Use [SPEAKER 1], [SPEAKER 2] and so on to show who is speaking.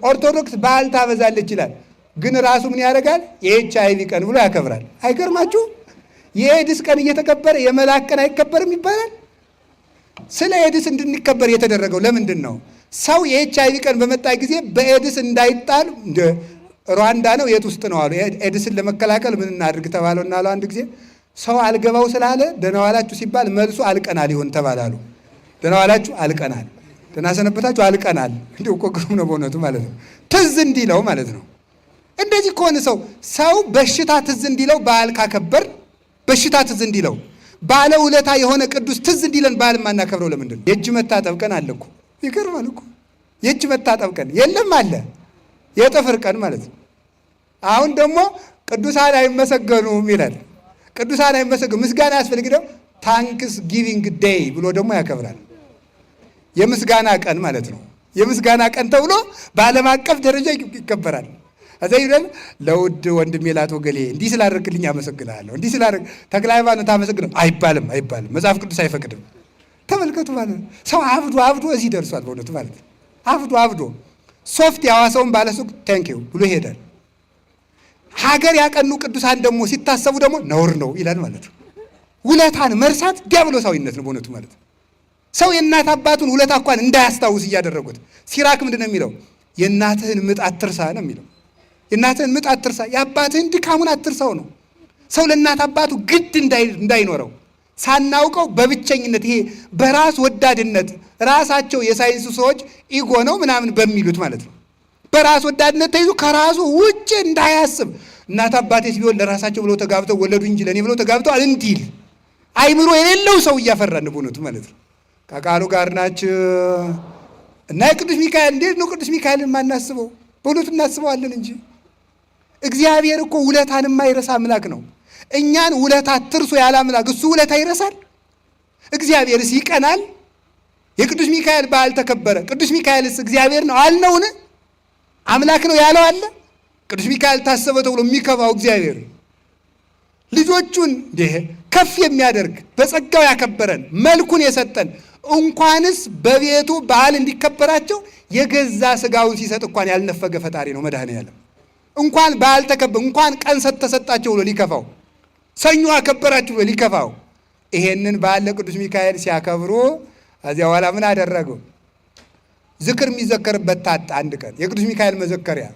[SPEAKER 1] ኦርቶዶክስ በዓል ታበዛለች ይላል፣ ግን ራሱ ምን ያደርጋል? የኤችአይቪ ቀን ብሎ ያከብራል። አይገርማችሁ? የኤድስ ቀን እየተከበረ የመልአክ ቀን አይከበርም ይባላል። ስለ ኤድስ እንድንከበር የተደረገው ለምንድን ነው? ሰው የኤችአይቪ ቀን በመጣ ጊዜ በኤድስ እንዳይጣል። ሩዋንዳ ነው የት ውስጥ ነው አሉ። ኤድስን ለመከላከል ምን እናድርግ ተባለው እና አሉ አንድ ጊዜ ሰው አልገባው ስላለ ደህና ዋላችሁ ሲባል መልሱ አልቀናል ይሆን ተባላሉ። ደህና ዋላችሁ አልቀናል፣ ደህና ሰነበታችሁ አልቀናል። እንዲሁ እኮ ግሩም ነው በእውነቱ ማለት ነው። ትዝ እንዲለው ማለት ነው። እንደዚህ ከሆነ ሰው በሽታ ትዝ እንዲለው በዓል ካከበር፣ በሽታ ትዝ እንዲለው ባለ ውለታ የሆነ ቅዱስ ትዝ እንዲለን በዓል የማናከብረው ለምንድን ነው? የእጅ መታጠብ ቀን አለ እኮ። ይገርማል እኮ። የእጅ መታጠብ ቀን የለም አለ፣ የጥፍር ቀን ማለት ነው። አሁን ደግሞ ቅዱሳን አይመሰገኑም ይላል። ቅዱሳን አይመሰገኑ፣ ምስጋና ያስፈልግ ደግሞ Thanksgiving Day ብሎ ደግሞ ያከብራል። የምስጋና ቀን ማለት ነው። የምስጋና ቀን ተብሎ በዓለም አቀፍ ደረጃ ይከበራል። እዛ ይላል ለውድ ወንድሜ ላቶ ገሌ እንዲህ ስላደረግልኝ አመሰግናለሁ፣ እንዲህ ስላደረግ ተክለ ሃይማኖት አመሰግናለሁ አይባልም፣ አይባልም። መጽሐፍ ቅዱስ አይፈቅድም። ተመልከቱ ማለት ነው። ሰው አብዶ አብዶ እዚህ ደርሷል። በእውነቱ ማለት ነው። አብዶ አብዶ ሶፍት ያዋሰውን ባለሱቅ thank you ብሎ ይሄዳል። ሀገር ያቀኑ ቅዱሳን ደግሞ ሲታሰቡ ደግሞ ነውር ነው ይላል ማለት ነው። ውለታን መርሳት ዲያብሎሳዊነት ነው በእውነቱ ማለት ነው። ሰው የእናት አባቱን ውለታ እንኳን እንዳያስታውስ እያደረጉት። ሲራክ ምንድን ነው የሚለው? የእናትህን ምጥ አትርሳ ነው የሚለው። የእናትህን ምጥ አትርሳ፣ የአባትህን ድካሙን አትርሳው ነው። ሰው ለእናት አባቱ ግድ እንዳይኖረው ሳናውቀው በብቸኝነት፣ ይሄ በራስ ወዳድነት፣ ራሳቸው የሳይንሱ ሰዎች ego ነው ምናምን በሚሉት ማለት ነው። በራስ ወዳድነት ተይዞ ከራሱ ውጭ እንዳያስብ፣ እናት አባቴስ ቢሆን ለራሳቸው ብለው ተጋብተው ወለዱ እንጂ ለእኔ ብለው ተጋብተው እንዲል አይምሮ የሌለው ሰው እያፈራን በእውነቱ ማለት ነው። ከቃሉ ጋር ናችሁ እና የቅዱስ ሚካኤል እንዴት ነው ቅዱስ ሚካኤልን የማናስበው? በእውነቱ እናስበዋለን እንጂ። እግዚአብሔር እኮ ውለታን የማይረሳ አምላክ ነው። እኛን ውለታ አትርሱ ያለ አምላክ እሱ ውለታ ይረሳል? እግዚአብሔርስ ይቀናል? የቅዱስ ሚካኤል በዓል ተከበረ። ቅዱስ ሚካኤልስ እግዚአብሔር ነው አልነውን? አምላክ ነው ያለው አለ? ቅዱስ ሚካኤል ታሰበ ተብሎ የሚከፋው እግዚአብሔር ልጆቹን እንዲህ ከፍ የሚያደርግ፣ በጸጋው ያከበረን፣ መልኩን የሰጠን፣ እንኳንስ በቤቱ በዓል እንዲከበራቸው የገዛ ስጋውን ሲሰጥ እንኳን ያልነፈገ ፈጣሪ ነው መድኃኔዓለም። እንኳን በዓል ተከበ፣ እንኳን ቀን ተሰጣቸው ብሎ ሊከፋው፣ ሰኞ አከበራችሁ ብሎ ሊከፋው። ይሄንን በዓል ለቅዱስ ሚካኤል ሲያከብሩ እዚያ በኋላ ምን አደረጉ? ዝክር የሚዘከርበት ታጣ። አንድ ቀን የቅዱስ ሚካኤል መዘከሪያ